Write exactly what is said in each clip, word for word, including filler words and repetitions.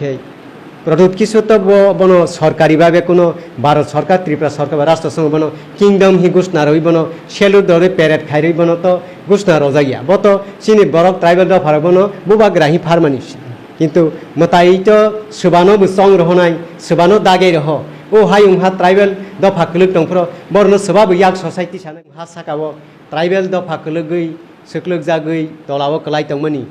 Hey, Pradyut Kishore to bo, bono sorkari babe kuno Bharat sorkar, Tripura sorkar ba rashtra songho bono kingdom hi ghosna rwi bono salute rwi parade khai rwi bono to ghosna rojak ya. Bo to chini borok tribal dopha rok bono bubagra hi pharmani. Kintu mwtai to swbano bo chong rohonai, swbano dagei roho. O hayung ha tribal dopha kwlwk tongphro, borno swba bo yak society sana. Ha saka o tribal dopha kwlwgwi, swklwk jagwi tola o kwlai tongmani.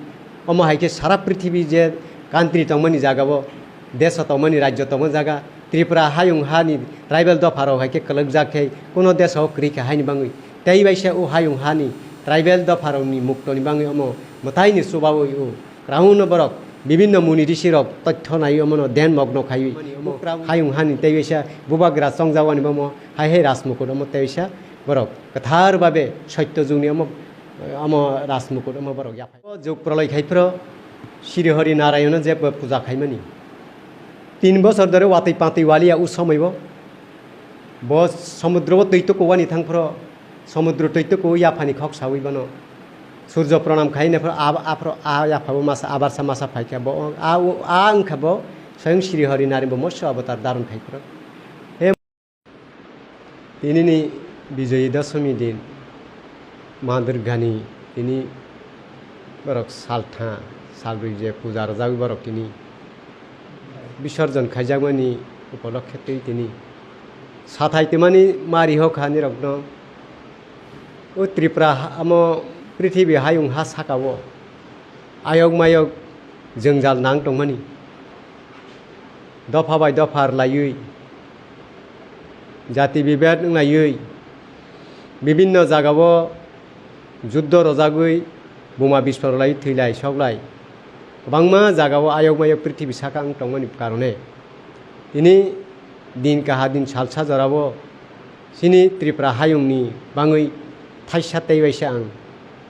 Omo hai khe sara prithibi je country tongmani jaga o, desh o tongmani, rajyo tongmani jaga, Tripura hayung hani tribal dopha rok hai khe kwlwk jak khe kuno desh o kwrwi kha haini bangwi. Tei baisa o hayung hani tribal dopha rokni muktoni bangwi omo mwtaini chubaui o Kwrwngno borok bibinno muni risi rok toitho naiwi omono den mogno khaiwi, omo hayung hani tei waisa bubagra chongjawani bomo hai hai Rajmukut omo tei waisa borok kwthar babe soitto jugni omo, omo Rajmukut omo borok yaphai. O jug proloi khai phro Sri Hari Narayono je puja khaimani. Tin bosor dore watwi patwi waliya u somoi bo. Bo somudro o twi tukuwani thangphro, somudro twi tuku yaphani khok sawi bono. Surjo pranam khai ne phro, a, aphro, a yaphabo masa, abarsa masa phaikha bo, a, a wngkha bo, swayang Sri Hari Nari bo motso avatar dharon khai phro. He tinini Bijoyi Dashami din, Ma Durgani tini borok saltha, salbrwi je puja rwjagwi borok tini bisorjon khaijakmani upolokhe twi tini sathai twmani mari hokha nirokno. O Tripura ha-, omo prithibi hayung ha saka o ayok mayok jwngjal nang tongmani. Dopha bai dopha rwlaiwi, jati bibed wnglaiwi, bibinno jagao juddo rwjagwi buma bisphor rwlai thwilai soklai kwbangma jagao ayok mayok prithibi saka wng tongmani karone tini din kaha din salsa jorao chini Tripura hayungni bangwi thaisa tei waisa ang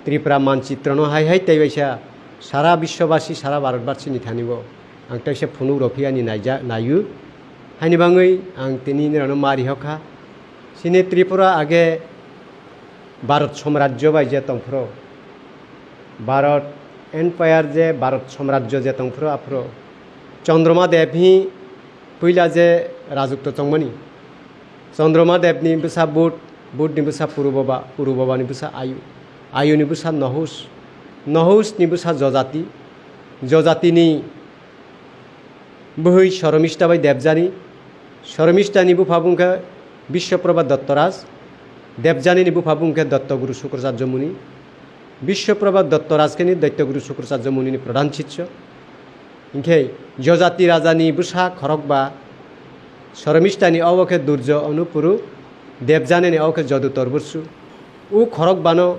Tripura manchitrono hai hai tei waisa sara biswabasi, sara Bharatbasini thani bo ang teisa phunuk rw phiyani naija-, naiyu. Haini bangwi ang tini nirano mari hokha. Chini Tripura age Bharat Samrajyo bai je tongphro, Bharat Empire je Bharat Samrajyo je tongphro aphro Chandroma Dev hi puila je rajukto chongmani. Chandroma Devni bwsa Budh, Budhni bwsa Puru Baba, Puru Babani bwsa Ayu, Ayuni bwsa Nohus, Nohusni bwsa Jojati, Jojatini bwhwi Soromista bai Debjani, Soromistani bupha bungkha Biswaprabha Dottoraj, Debjanini bupha bungkha Dottoguru Sukracharya Muni, Biswaprabha Dottoraj kheni Dottoguru Sukracharya Munini pradhan sisyo. Hinkhe Jojati rajani bwsa khorokba Soromistani obo khe Durjo Onupuru, Debjanini obo khe Jodutor Bursu. O khorokbano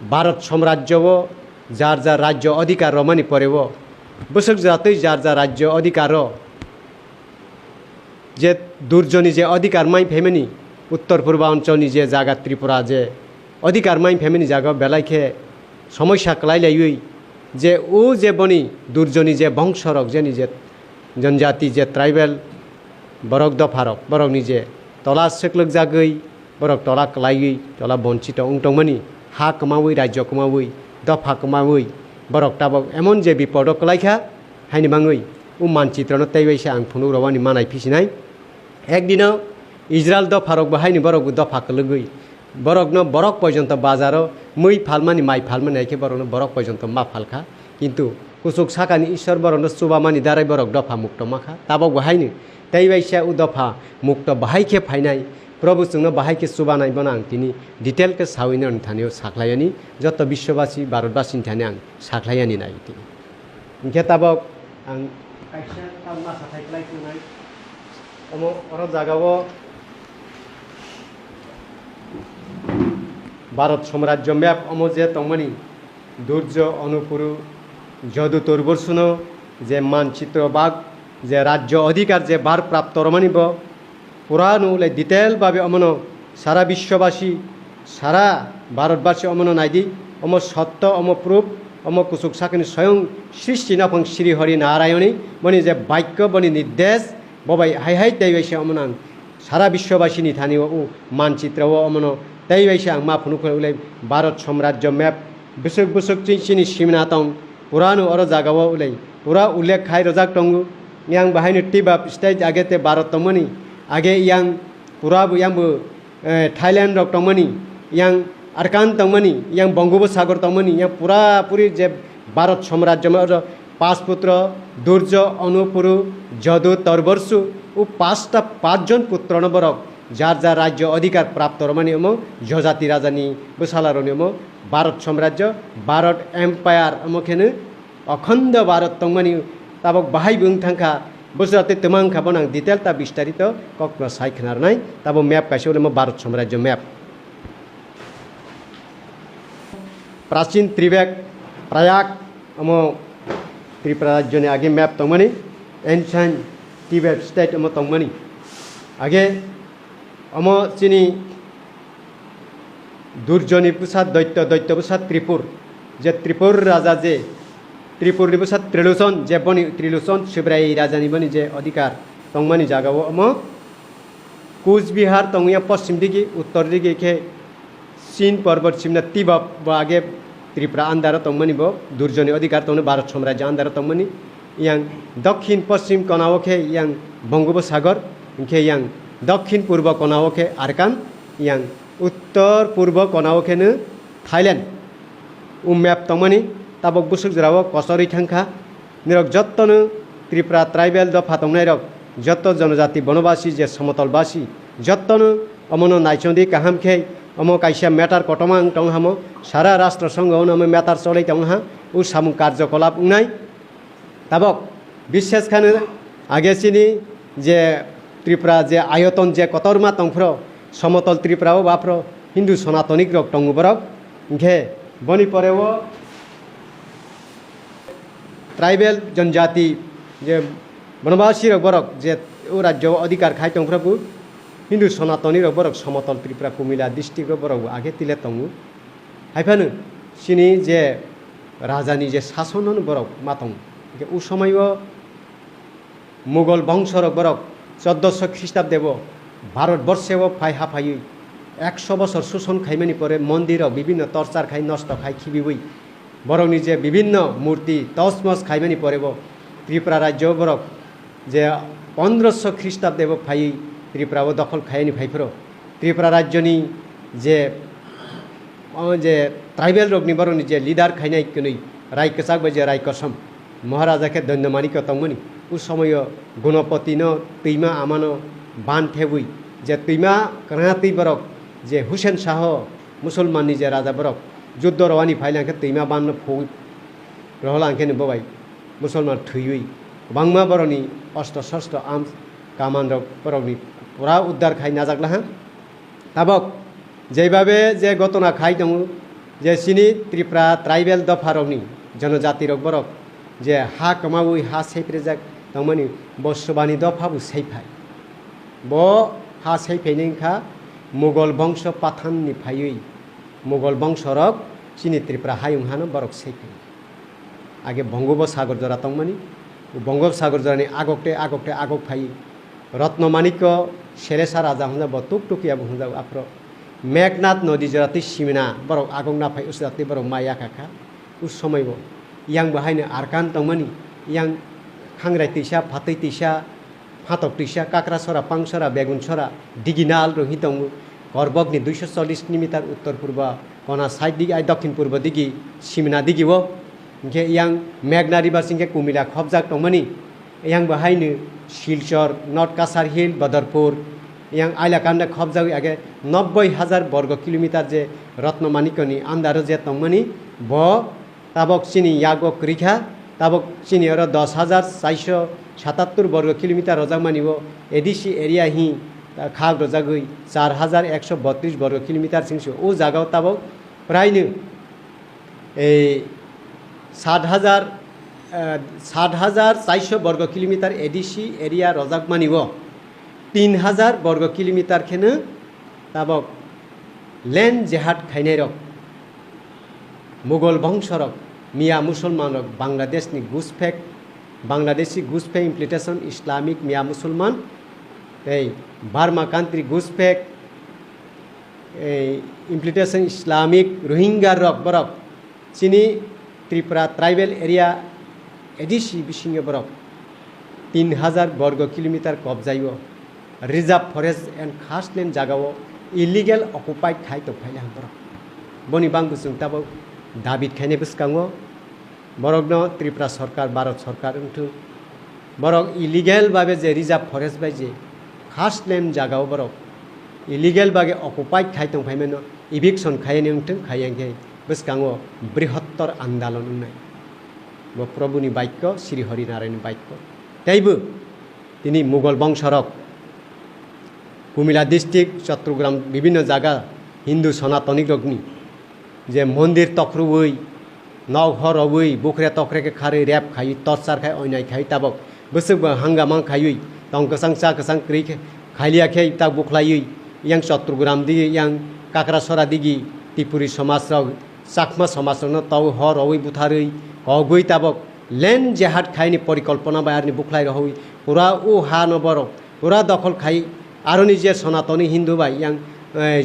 Bharat Samrajyo o jar jar rajyo adhikar romani pore o bwswk jora twi jar jar rajyo adhikar o je Durjoni je adhikar mai phaimani, Uttor Purba Oncholni je jaga Tripura je adhikar mai phaimani jaga belai khe somosya kwlai laiwi je o je boni Durjoni je bongsorok jeni je Janjati je tribal borok dopharok, borokni je tola swklwkjagwi, borok tola kwlaiwi, tola bonchito wng tongmani, ha kwmawi, rajyo kwmawi, dopha kwmawi, borok tabok emon je bipodo kwlaikha, haini bangwi o manchitrono teibaisa ang phunuk rwani manai phisinai. Ekdino Israel dopharokbo haini borokbo dopha kwlwgwi, borokno borok poijonto bazaro mui phalmani, mai phalmani hai khe borokno borok poijonto ma phalkha. Kintu kuchuk sakani Ishwar borokno chubamani darai borok dopha mukto makha. Tabokbo haino teibaisa o dopha mukto bahai khe phainai, Probhu chwngno bahai khe chubanai bono ang tini detail khe sawi nini thani-o sakhlaiani, joto Biswabasi, Bharatbasini thani ang sakhlaiani nai tini. Hinkhe tabok ang kaisa tamo ma sathai kwlai tongnai. Omo oro jagao Bharat Samrajyo map omo je tongmani Durjo Onupuru Jodu Turbursuno je manchitro bag je rajyo adhikar je bar prapto romani bo Purano ulai detail babe omono sara Biswabasi, sara Bharatbasi omono naidi, omo sotto, omo proof, omo kuchuk sakni soyong Srishti Naphang Sri Hari Narayoni, boni je bakyo, boni nirdesh, bobai hai hai teibaisa omono ang sara Biswabasini thani o manchitra o omono teibaisa ang ma phunuk phai ulai Bharat Samrajyo map, bwswk bwswk chini chini simna tong, Purano oro jagao ulai pura ullekh khai rwjak tongo. Yang bahaino tibab state age te Bharat tongmani, age yang pura bo yang bo, eh, Thailand rok tongmani, yang Arkan tongmani, yang Bongobo Sagor tongmani, yang pura puri je Bharat samrajyo ma oro Pachputro, Durjo, Onupuru, Jodu, Torborsu, o pasta pachjon putrono borok jar jar rajyo odhikar prapto rwmani omo jojati rajani bwsala rokni omo Bharat samrajyo, Bharat Empire omo kheno Okhondo Bharat tongmani tabok bahai bo wng thangkha, bwswra tei twma wngkha bono ang detail ta bistarito kokno sai khna rwnai. Tabo map kaisa ulimo Bharat samrajyo map. Prachin Tribek Prayak omo Tripura rajyoni age map tongmani, ancient Tibet state omo tongmani. Age omo chini Durjoni bwsa Doitto, Doitto bwsa Tripur, je Tripur raja je Tripurni bwsa Trilochon, je boni Trilochon Sibrai rajani boni je odhikar tongmani jagao omo Kuch Bihar tongya poschim digi, uttor digi khe Chin porbot simna Tibab bo age Tripura andaro tongmani bo Durjoni odhikar tongni Bharat samrajyo andaro tongmani. Yang dokhin poschim konao khe yang Bongobo Sagor, hingkhe yang dokhin purbo konao khe Arkan, yang uttor purbo konao khe no Thailand. O map tongmani tabok bwswk jorao kochorwi thangkha. Nirok jottono Tripura tribal dopha tongnairok, jotto jonojati bonobasi je somotol basi, jottono omono naichongdi kaham khe omo kaisa matter kotorma wng tong hamo, sara rastro songho omo matter cholai tong ha, o samung karjokolap wngnai. Tabok, bishes kheno age chini je Tripura je ayoton je kotorma tongphro, somotol Tripura o baphro Hindu Sonatonik rok tongo borok. Hingkhe boni pore o tribal jonjati je bonobasi rok borok je o rajyo odhikar khai tongphro bo Hindu Sonatoni rok borok somotol Tripura Kumila district o borok bo age tile tongo. Haiphano chini je rajani je sasono borok ma tongo. Hingkhe o somoio Mughal bongsorok borok choddoso Khristabdebo Bharat borseo phai haphaiwi ekso bosor suson khaimani pore mondirrok bibinno torchar khai nosto khai khibiwi borokni je bibinno murti tosmos khaimani porebo Tripura rajyo borok je pondroso Khristabdebo phaiwi Tripurao dokhol khaiyani phaiphro Tripura rajyoni je, o je tribal rokni borokni je leader khainai kwnwi rai kwchak bai je rai kosom Maharaja khe Dondamanikyo tongmani. O somoio Gunopotino twima amano ban thebwi je twima kwrwngtwi borok je Hussein Shaho Musulmanni je raja borok juddo rwani phailang khe twima banno phugwi rohorlang khe ni bobai Musulman thwiwi kwbangma borokni osto sosto arms kaman rok borokni pura uddar khai najak laha. Tabok jeibabe je gotona khai tongo, je chini Tripura tribal dopha rokni jonojati rok borok je ha kwmawi ha seiprejak tongmani bo Subani dopha bo seiphai. Bo ha seiphaini wngkha Mughal bongso Pathan ni phaiwi Mughal bongso rok chini Tripura hayung hano borok seiphai. Age Bongobo Sagor jora tongmani, o Bongobo Sagor jorani agok tei agok tei agok phai Ratna Manikyo Selesa raja hwnjak bo tuk tukiya bo hwnjak aphro Meghnath nodi jora tei simina borok agok na phai usra tei borok ma yakha kha. O somoi bo yang bo haino Arkan tongmani, yang khangrai twisa, phatwi twisa, phatok twisa, kakra sora, pang sora, begun sora, digi nal rwhi tongo. Korbokni duiso chollish kilometer uttor purbo kona side digi, ai dokhin purbo digi, simina digi o. Hingkhe yang Meghna River singkhe Kumila khobjak tongmani. Yang bo haino Silchar, North Kasar Hill, Badarpur, yang Ailakanda khobjagwi age nobboi hajar borgo kilometer je Ratna Manikyo ni andaro je tongmani, bo tabok chini yago kwrwi kha, tabok chini oro dos hajar chaiso satattor borgo kilometer rwjakmani o A D C area hi khak rwjagwi char hajar ekso botris borgo kilometer chwngse o jagao tabok praino ei sat hajar, eh, sat hajar chaiso borgo kilometer A D C area rwjakmani o tin hajar borgo kilometer kheno tabok land jihad khainairok. Mughal bongsorok, Miya Musulmanrok, Bangladeshni Guspek, Bangladeshi Guspek Implementation Islamic Miya Musulman, tei Burma country Guspek, eh, Implementation Islamic Rohingya rok borok chini Tripura tribal area A D C bisingo borok tin hajar borgo kilometer kobjai o reserve forest and khaslen jaga o illegal occupied khai tong phaila borok. Boni bangbo chwng tabok dabi khainai bwskango borokno Tripura sorkar, Bharat sorkar wngthung, borok illegal babe je reserve forest bai je khaslen jaga o borok illegal bage occupied khai tong phaimano eviction khaiyani wngthung, khaiya khe bwskango brihottor andolon wngnai. Bo Probhuni baikko, Sri Hari Narayanni baikko. Teibo tini Mughal bongsorok Kumila district, Chattogram, bibhinno jaga Hindu Sanatanik rokni je mondir tokhruwi, nok horowi, bukre tokre khe kharwi, rep khaiwi, torchar khai, oinai khai tabok bwswk bo hangama khaiwi, tong kwchang cha kwchang kwrwi khe khailia khe tak bukhlaiwi, yang Chattogram digi, yang Kakrasora digi, Tripuri somaj rok, Chakma somaj rokno tau horowi butharwi, kogwi tabok land jihad khaini porikolpona bai aroni bukhlai rohoi, pura o ha no borok pura dokhol khai, aroni je Sanatani Hindu bai yang, eh,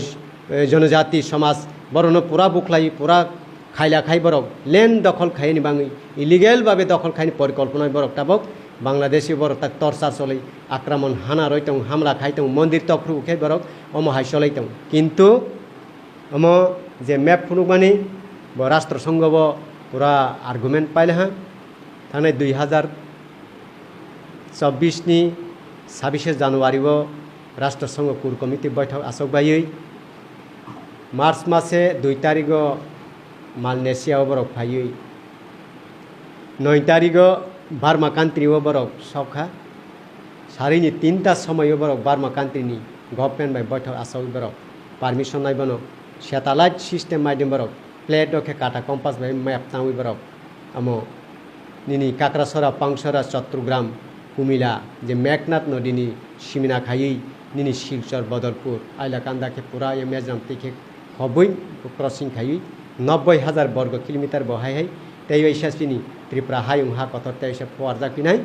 eh, jonojati somaj, borokno pura bukhlai, pura khaila khai borok land dokhol khaini bangwi, illegal babe dokhol khaini porikolpona borok tabok Bangladeshi borok tak torchar choloi, akramon hana roi tong, hamla khai tong, mondir tokhru khe borok omo hai choloi tong. Kintu omo je map phunukmani, bo Rashtra Sangha bo pura argument paila ha. Thangnai dui hazar chobbish ni sabishe January o Rashtra Sangha Core Committee boithok asok baiwi March mase dui tarigo Malaysia o borok phaiwi noi tarigo Burma country o borok sokha. Sarini tinta somoio borok Burma country ni government bai boithok asogwi borok permission nai bono satellite system maidin borok plate o khe kata compass bai map tangwi borok amo nini Kakrasora, Pangsora, Chattogram, Kumila je Meghnath nodi ni simina khaiwi nini Silchar, Bodolpur, Ailakanda khe pura ye Mejram twi khe hobwi crossing khaiwi nobboi hajar borgo kilometer bo hai hai tei waisa chini Tripura hayung ha kotor tei waisa phuarjak phinai.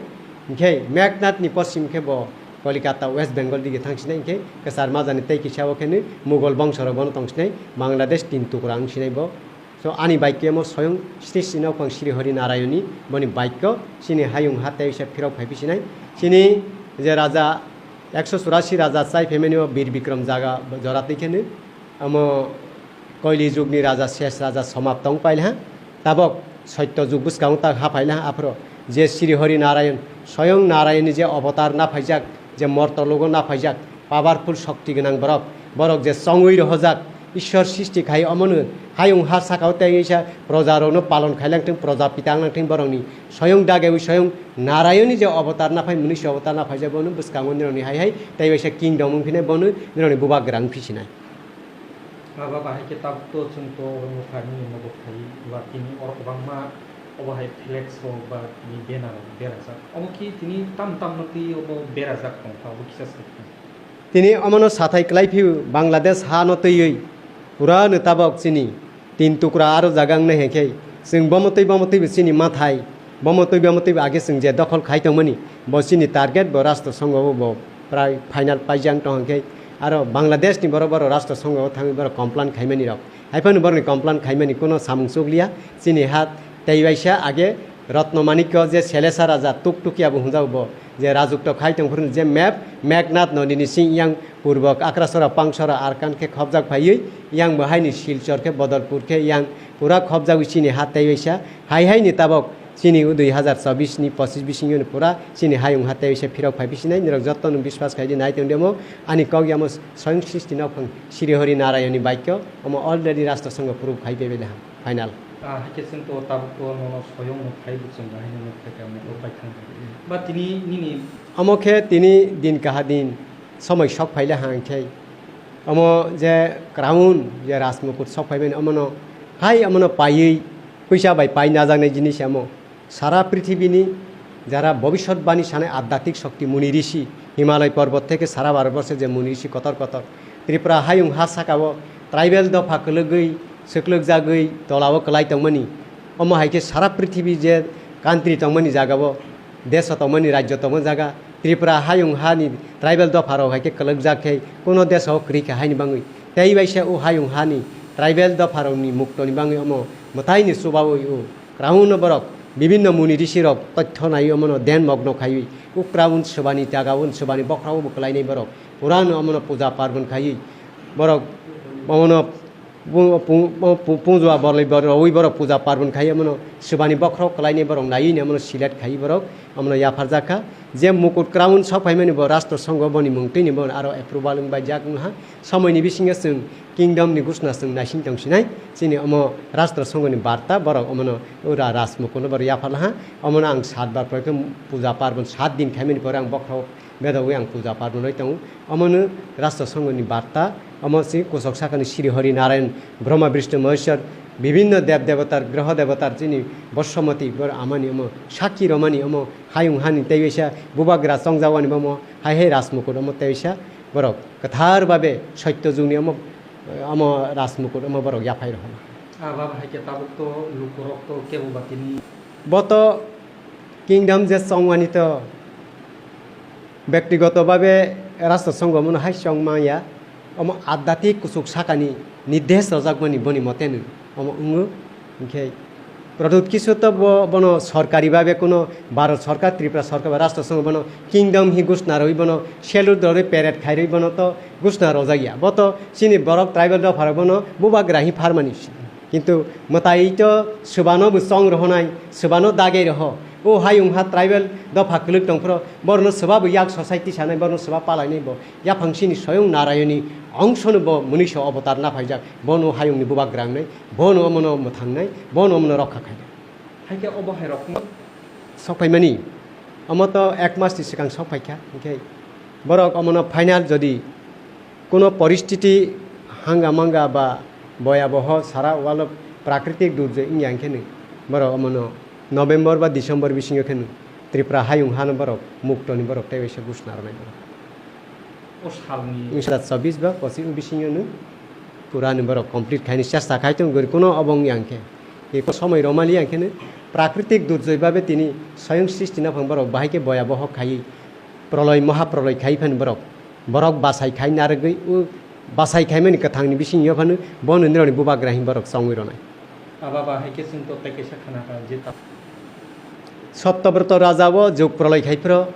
Hinkhe Meghnath ni poschim khe bo Kolikata, West Bengal dige thangsinai, hinkhe kwchar majani tei kisa o khe ni Mughal bongso rok bono tongsinai, Bangladesh tin tukra wngsinai bo. So ani baikya mo soyong sri sri nok pang Sri Hari Narayani boni baikya chini hayung ha tei waisa phirok phai phinai. Chini je raja ekso churasi raja chai phaimani o Bir Bikram jaga jora twi khe ni. Amo koili jugni raja, ses raja somap tong pailha. Tabok soitto jug bwskango ta ha phailha. Aphro je Sri Hari Narayan, soyong Narayanni je avatar na phaijak, je morto logo na phaijak, powerful shokti gwnang borok, borok je chongwi rohojak, Ishwar srishti khai omono hayung ha sakao tei waisa proja rokno palon khailang thung, proja pita wnglang thung borokni soyong dagewi soyong Narayanni je avatar na phai, munisi avatar na phaijak, bono bwskango nirokni hai hai tei waisa kingdom wng phinai, bono nirokni bubagra wng phisinai. Aba bahai khe tabuk to chwng to oro nukha nini nogo khai ba tini oro kwbangma obo hai flex rok ba tini banner rok berajak. Omo khe tini tam tam no twi obo berajak tong kha, obo kisa sai khe. Tini omono sathai kwlai phio Bangladesh ha no twiwi pura no tabok chini tin tukra aro jaga wngnai hai khe chwng bomo twi bomo twi bo chini mathai Bomo twi bomo twi age chwng je dokhol khai tongmani, bo chini target bo Rashtra Sangha o bo prai final paijak tong hwnkhe, aro Bangladesh ni borok, borok Rashtra Sangha o thangwi borok complain khaimani rok. Haiphano borokni complain khaimani kuno samung chukliya. Chini ha tei waisa age Ratna Manikya je Selesa Raja Tuktukia bo hwnjago bo je rajukto khai tong phuru je map Meghnath nodi ni sing yang purbo Akrasora, Pangsora, Arkan khe khobjak phaiwi yang bo haini Silchar khe Bodolpur khe yang pura khobjagwi chini ha tei waisa hai haini tabok Chini o dui hazar chobbish ni pochis bisingo ni pura chini hayung ha tei se phirok phai bisinai, nirok joto no biswas khai di nai tong demo. Ani kok yamo swayang srishti nok phang Sri Hari Narayan ni bakyo, omo already Rashtra Sangha proof khai bebele ha, final. Ah, hai khe chwng to tabuk to nono soyong no khai bo chwng bahai no nuk khai kha, nuk khai thang. Ba tini nini Omo khe tini din kaha din somoi sok phaile ha hwnkhe, omo je crown je rajmukut sok phaimani omono hai omono paiwi puisa bai pai najaknai jinis amo. Sara prithibini jara bobisot bani sanai adhyatmik shokti muni rishi, Himalay porbot theke sara Bharatborso je muni rishi kotor kotor, Tripura hayung ha sakao tribal dopha kwlwgwi swklwkjagwi tolao kwlai tongmani. Omo hai khe sara prithibi je country tongmani jagao, deso tongmani, rajyo tongmani jaga, Tripura hayung hani tribal dopha rok hai khe kwlwkjak khe kuno deso kwrwi kha haini bangwi. Tei waisa o hayung hani tribal dopha rokni muktoni bangwi omo mwtaini chubaui o Crown no borok Bibinno muni risi rok toitho naiwi omono den mogno khaiwi, ukra un swbani jaga un swbani bokhorok bo kwlainai borok. Puran omono puja parbon khaiwi borok omono pu-, pu-, pu-, pu-, punjua borloi bor-, rowi borok puja parbon khaiwi omono swbani bokhorok kwlainai borok naiwi omono select khaiwi borok omono yapharjak kha. Je mukut crown sok phaimani bo rastro songho boni mung twini bo aro approval wng bai jak wng ha. Somoini bisingo chwng kingdom ni gusna chwng naising tong sinai. Chini omo rastro songho ni barta borok omono ura rajmukut no borok yapharla ha. Omono ang sat bar pore khe puja parbon sat din khaimani pore ang bokhorok bedawi ang puja parbon roi tongo. Omono rastro songho ni barta, omo si kusok sakani Sri Hari Narayan, Brahma, Vishnu, Maheshwar, bibinno dev debatar, groho debatar chini Bosomoti bor amani omo sakki romani omo hayung hani tei waisa bubagra chongjawani bomo hai hai rajmukut omo tei waisa borok kwthar babe soitto jugni omo, omo rajmukut omo borok yaphai rohorma. Ah, baba, hai khe tabuk to lukurok to kebo ba tini. Bo to kingdom je chongmani to bektigoto babe rastro songho mono hai chong manya, omo adhyatmik kuchuk sakani nirdesh rojakmani boni mote no omo wngo. Hinkhe Pradyut Kishore to bo, bono sorkari babe kuno Bharat sorkar, Tripura sorkar ba rastro songho bono kingdom hi gusna rwi bono salute rwi parade khairwi bono to gusna rojak ya. Bo to chini borok tribal dopha rok bono bubagra hi pharmani. Kintu mwtai to swbano bo chong rohonai, swbano dagai roho. O hayung ha tribal dopha kwlwk tongphro, borno swba bo yak society sanai, borno swba palainai bo. Yaphang sini soyong Narayoni ongsono bo mwnwiso avatar naphaijak. Bono hayungni bubagra wngnai, bono omono mwthangnai, bono omono rokha khainai. Hai khe obo hai rokno sok phaimani, omo to ek mas ni swkang sok phaikha, hinkhe borok omono final jodi kuno poristiti hanga manga ba boyaboho sara walo prakritik durjoi wngya hinkhe no borok omono November ba December bisingo khe no Tripura hayung hano borok muktoni borok tei waisa gusna rwnai borok. O salni. Wngsa chabis ba pochis ni bisingo no pura ni borok complete khaini chesta khai tong gori kuno obo wngya hinkhe. Eko somoi romali hinkhe no prakritik durjoi babe tini soyong sristi naphang borok bahai khe boyaboho khaiwi proloi mohaproloi khai phani borok. Borok bachai khai narwgwi o bachai khaimani kwthangni bisingyo phano bono nirokni bubagra hin borok chongwi rwnai. Aba ba hai khe chwng to tei kaisa khna kha je ta- Satyabroto raja o jog proloi khai phro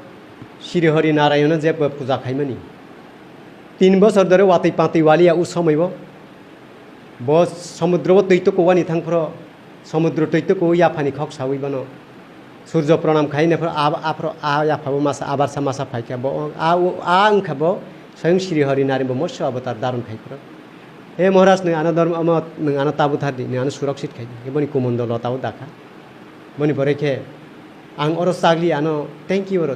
Sri Hari Narayana je puja khaimani. Tin bosor dhore watwi patwi waliya o somoi o. Bo somudro o twi tukuwani thang phro, somudro twi tuku yaphani khok sawi bono surjo pranam khai ne phro, a, a phro, a yaphabo masa, abarsa masa phaikha. Bo, a, a wngkha bo, swayam Sri Hari Nari bo motso avatar dharon khai phro. He Maharaj, nwng ano dhormo, omo, nwng ano tabu thar di, nwng ano surakshit khai di. Boni kumondolo tabu dakha. Boni pore khe, ang oro chagli ano, thank you oro.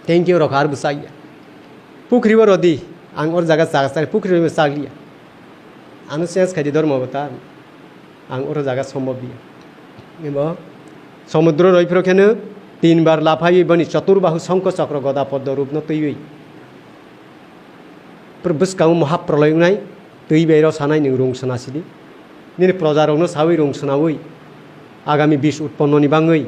Thank you rokha, ar bwsakya. Pukhri o rodi, ang or jaga chak-, chak-, pukhri o chakliya. Ano change khaidi dhormo avatar. Ang oro jaga sombobya. Ebo somudro roi phro kheno tin bar laphaiwi boni chaturbahu songkho chokro goda poddo rupno twiwi. Pr-, bwskango mohaproloi wngnai. Twi bai rw sanai nwng rung sna sidi. Nini projarokno sawi rung snawi agami bish utponnoni bangwi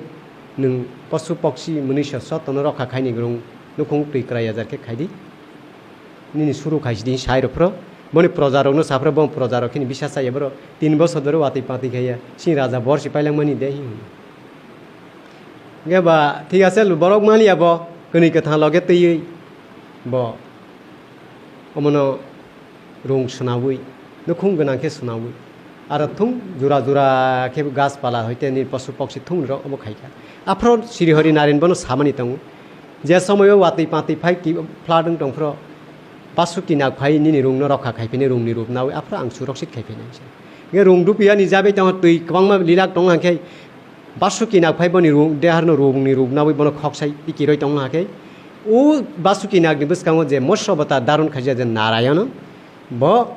nwng posu poksi mwnwi sa sotono rokha khaini rung nukhung twi kwraiyajar khe khaidi. Nini suru khaisidi sai rwphro. Boni projarokno saphro, bo projarok khini bisa chaya boro tin bosor dhore watwi patwi khaiya. Sini raja bor si pailangmani de hi hwnwi. Hwnkhe ba thik ase, borok maliya bo kwnwi kwthang loge twiwi bo omono rung swnawi, nukhung gwnang khe swnawi. Aro thung jura jura khe gas pala hoite ni posu poksi thung rok omo khaikha. Aphro Sri Hari Naren bono samani tongo. Je somoio watwi patwi phai ki flood wng tongphro, Basuki Nag phai nini rungno rokha khai phini rungni rup nawi aphro ang suroksit khai phini. Nge rung dupiya ni jabe tongo twi kwbangma lilak tongo hwnkhe Basuki Nag phai boni rung, deharno rungni rup nawi bono khoksai tikiroi tongma khe. O Basuki Nagni bwskango je motso avatar dharon khaijak je Narayana, bo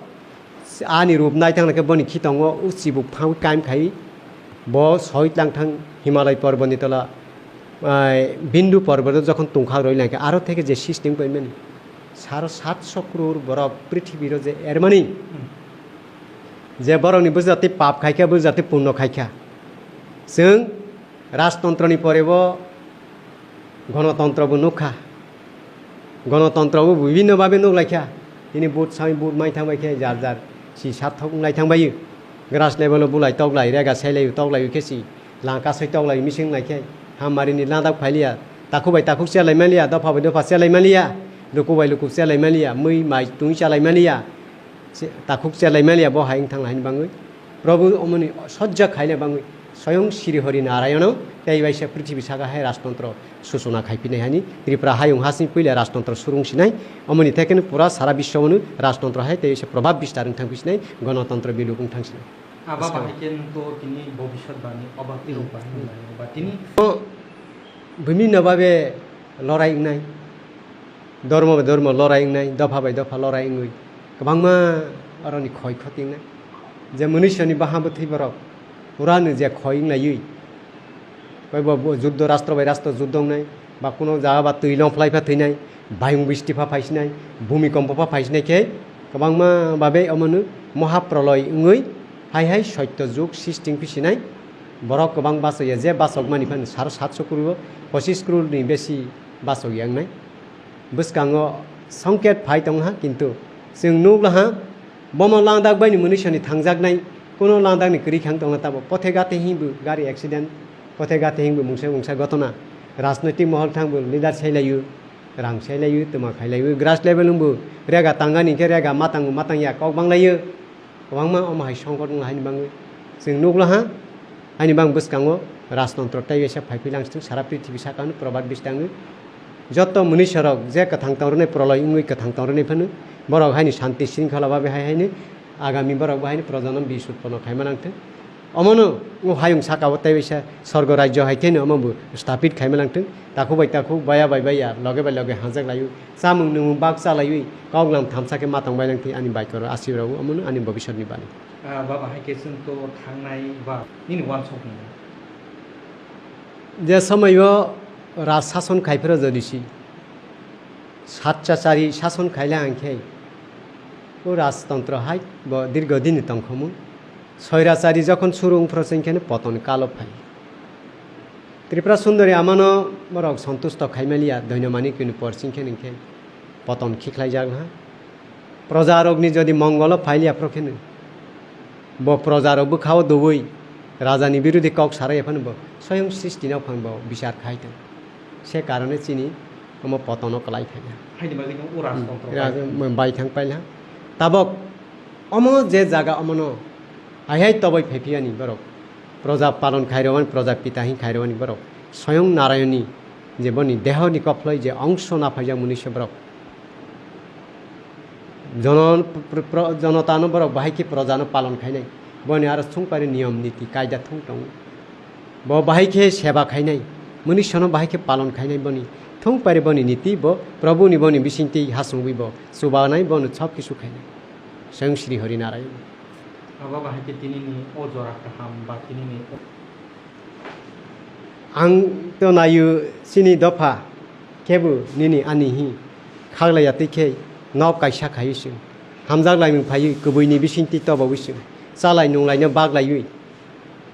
ani rup naithang khe boni khitongo o chibuk phangwi kaim khai. Bo soi tlang thang Himalay porbotni tola, ai, Bindu porboto jokhon tungkhak roi lang khe aro theke je system koimani. Saro satso krur borok prithibiro je ermani, je borokni bwsajati pap khaikha, bwsajati punno khaikha. Chwng rajtantroni pore bo gonotontro bo nukha. Gonotontro bo bibhinno babe nuklaikha. Tini vote sai vote mai thangbai khe jar jar si sathok wnglai thangbaio. Grass level o bulai toklai, rega sailai toklai khe si Langka soi toklai mising lai khe, hamari ni landak phailiya, takhuk bai takhuk chelai maliya, dopha bai dopha chelai maliya, luku bai luku chelai maliya, mui mai twi chalai maliya, se-, takhuk chelai maliya, bo hai wng thang hai ni bangwi. Prabhu omoni sojja khaina bangwi, soyong Sri Hari Narayano tei waisa prithibi saka hai rajtontro suchuna khai phinai hani Tripura hayung hasing puila rajtontro surung sinai, omoni thekeno pura sara biswano rajtontro hai tei waisa probab bistar wng thang phi sinai, gonotontro biluk wng thang sinai. Aba Bwskang. Bahai khe nwng to tini bobiswt bani oba tiro Hmm. Bahai Hmm. Nai oba tini. O bini no babe lorai wngnai, dormo bai dormo lorai wngnai, dopha bai dopha lorai wngwi kwbangma aroni khoi khoti wngnai. Je mwnwisoni baha bwthwi borok pura no je khoi wngnaiwi, koi bo, bo juddo rastro bai rastro juddo wngnai, ba kuno jaga ba twi longphlai pha thwinai, bayung bisti pha phaisinai, bhumikompo pha phaisinai khe kwbangma babe omono mohaproloi wngwi hai hai soitto jug sisting phisinai. Borok kwbang bachaya, je bachokmani phano saro satso crore o pochis crore ni besi bachok ya wngnai. Bwskango songket phai tongha, kintu chwng nukla ha, bomo langdak baini mwnwisoni thangjaknai, kuno langdakni kwrwi khang tongna tabo pothe gate himbo gari accident, pothe gate himbo mungsa mungsa gotona, rajnoitik mohol thangbo leader sailaio, rang sailaio, twma khailaio, grass level wngbo rega tangani khe rega matango matangya kok banglaio. Kwbangma omo hai songkot wng haini bagwi chwng nukla ha. Haini bang bwskango rajtontro tei waisa phai phi lang sitwng sara prithibi sakano probad bwskango joto mwnwisorok je kwthang tong rwnai proloi wngwi kwthang tong rwnai phano borok haini shanti shringkhola babe hai haini agami borok bo haini projano bis utponno khaima nangthwng. Omono o hayung saka o tei waisa sorgo rajyo hai kheno omo bo sthapit khaima nangthwng. Takhuk bai takhuk, baya bai baya, loge bai loge hanjak laio. Chamung nwngmung bak cha laiwi kok lam thamsa khe ma tong bai nang thwi ani baikoro asirok omono ani bobisotni bani. Ah, baba hai khe chwng to thangnai ba nini uansukni. Je somoio raj sason khai phiro jodi si satchachari sason khaila hwnkhe o rajtontro hai bo dirgo dini tongkhomu. Soirachari jokhon suru wngphro chwngkheno poton kalo phai. Tripura Sundori amano borok sontusto khaimaliya, doino manikni por chwngkhe ningkhe poton khikhlaijak ha. Projarokni jodi mongolo phailiya phrokheno bo projarok bwkhao dubui rajani birudi kok sarai phano bo soyong srishti no phang bo bichar khai tong. Se karone chini omo potono kwlai phaiya. Haini bagwi no o rajtontro Hmm, bai. Raja-, bai thang paila. Tabok omo je jaga omono hai hai toboi phaiphiyani borok. Proja palon khairokmani, proja pita hin khairokmani borok. Soyong Narayonni je boni dehoni kophloi je ongso naphaijak mwnwisa borok. Jono-, pr-, pr-, jonotano borok bahai khe projano palon khainai. Boni aro thung pari niyom niti kaida thung tongo. Bo bahai khe seba khainai. Mwnwisano bahai khe palon khainai boni. Thung pari boni niti bo Probuni boni bisingtwi hasungwi bo chubanai bono sob kisu khainai. Soyong Sri Hari Narayan. Abo bahai khe tinini o jora kaham ba tinini o Ang to naio chini dopha, khebu nini ani hi khaglaiya twi khe nok kaisa khaiwi chwng hamjak laimung phaiwi kwbwini bisingtwi tobawi chwng chalai nunglaino baglaiwi.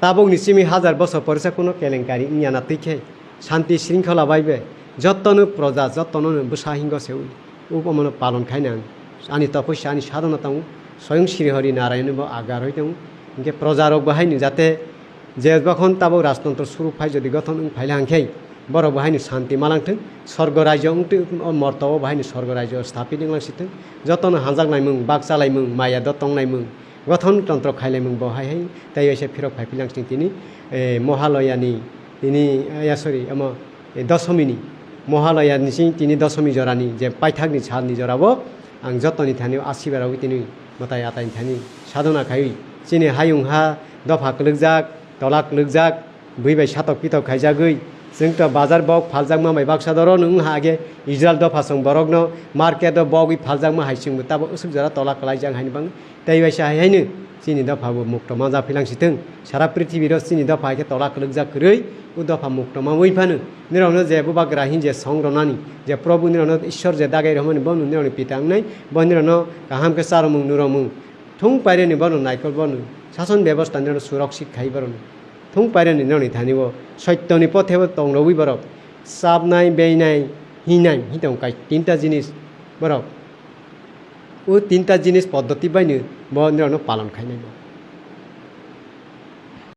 Tabukni simi hajar bosor porisa kuno kelenkari wngya na twi khe shanti shringkhola bai be jottono proja jottono bwsa hingo sewi. Ub omono palon khaina ang ani topoi se ani sadhana tongo, soyong Sri Hari Narayan bo agar hoi tongo. Hinkhe proja rok bo haino jate je jokhon tabuk rajtontro suru phai jodi gothon wng phaila hinkhe borok bo haino shanti malangthwng, sorgo rajyo wngtwi o morto o bo haino sorgo rajyo sthapit wnglangsithwng, jotono hanjak naimung, bak chalaimung, maya do tongnaimung, gothon tontro khailaimung bo hai hai tei waisa phirok phai philang sini tini, eh, Mohalaya ni tini, eh, ya, sorry, omo, eh, Dosomi ni, Mohalaya ni sini tini Dosomi jora ni je paithak ni sal ni jora bo ang joto ni thani o asiba rogwi tini mwtai atai ni thani sadhana khaiwi chini hayung ha dopha kwlwkjak, tola kwlwkjak, bui bai satok pitok khaijagwi, chwng to bazar bok phaljakma bai baksa doro nwng ha age Israel dopha song borok no market o bogwi phaljakma hai chwng bo tabo usuk jora tola kwlaijak haini bang. Tei waisa hai haino chini dopha bo mukto manja philang sithwng. Sara prithibi ro chini dopha hai khe tola kwlwkjak kwrwi, o dopha mukto ma wi phano nirok no je bubagra hin je song ronani, je Probhu nirok no Ishwar je dagai romani, bo nirok ni pita wngnai, bo nirok no kaham khe charomung nuromung thung pairani, bono naikol, bono sason bebosta nirok no suroksik khai borok no. Thung pairani nirokni thani o soittoni pothe o tong rogwi borok chapnai, beinai, hinai, hitong kai tinta jinis borok. O tinta jinis poddoti baino bo nirokno palon khainai bo.